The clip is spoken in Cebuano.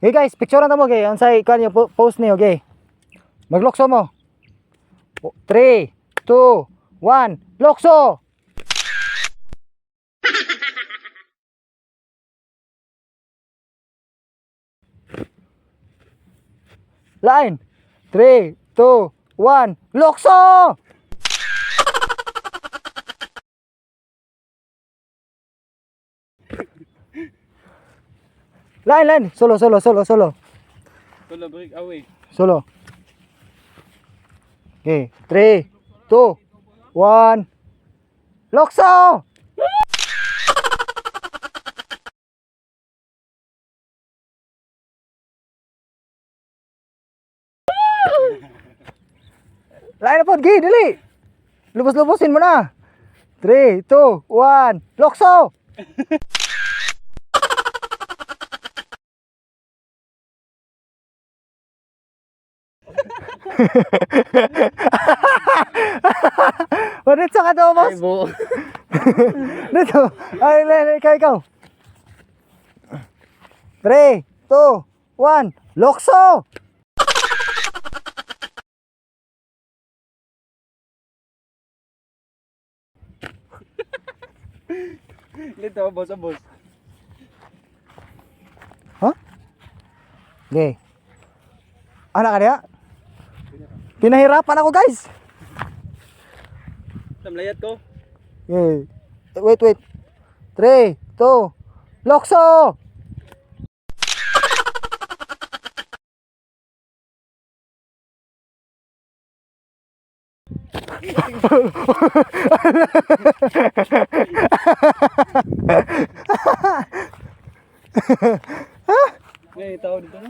Hey guys, picture na mo kay unsay kuan niyo post niyo, okay. Maglokso mo. 3, 2, 1, lokso. Line. 3, 2, 1, lokso. Line, line. Solo, solo, solo, solo. Solo break away. Solo. Okay. 3, 2, 1. Lokso! Lain na po, gi, dali. Lubos-lubosin mo na. 3, 2, 1. Lokso! Dito ka to, boss. Ay, buo. Dito. Ay, ay, ay, ikaw, ikaw. 3, 2, 1. Lokso! Dito, boss, boss. Huh? Okay. Anak ka niya? Pinahirapan ako, guys. Tamlayat ko. Okay. Wait, wait. 3, 2, Lokso! Ngayon, tao dito na.